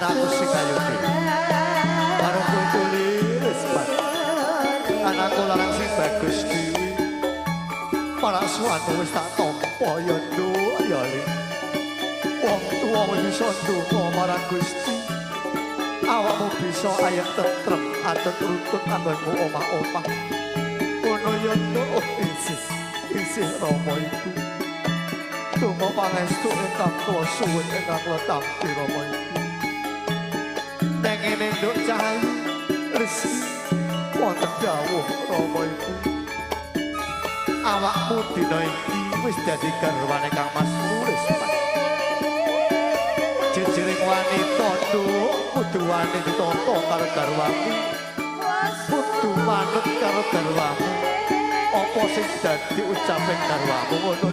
Anakku sing ayu dhewe. Warungku tulis, Pak. Anakku lanang sing bagus dhewe. Parasuwanmu wis tak tampa ya, Nduk, ya Le. Wong tuwa wis bisa ndonga marang Gusti. Awakmu bisa ayem tentrem atut runtut anggonmu omah-omah. Ngono ya, Nduk. Oh, isih, isih Rama iku. Donga pangestu ingkang kula suwun ingkang kula tampi Rama iku. Neng ngene Nduk Cahayu, Rizky, wonten dawuh Rama iku. Awakmu dina iki wis dadi garwane Kang Mas Luris, Pak. Jejiring wanita, Nduk, kudu wani ditata karo garwamu. Kudu manut karo garwamu. Apa sing dadi ucaping garwamu ngono.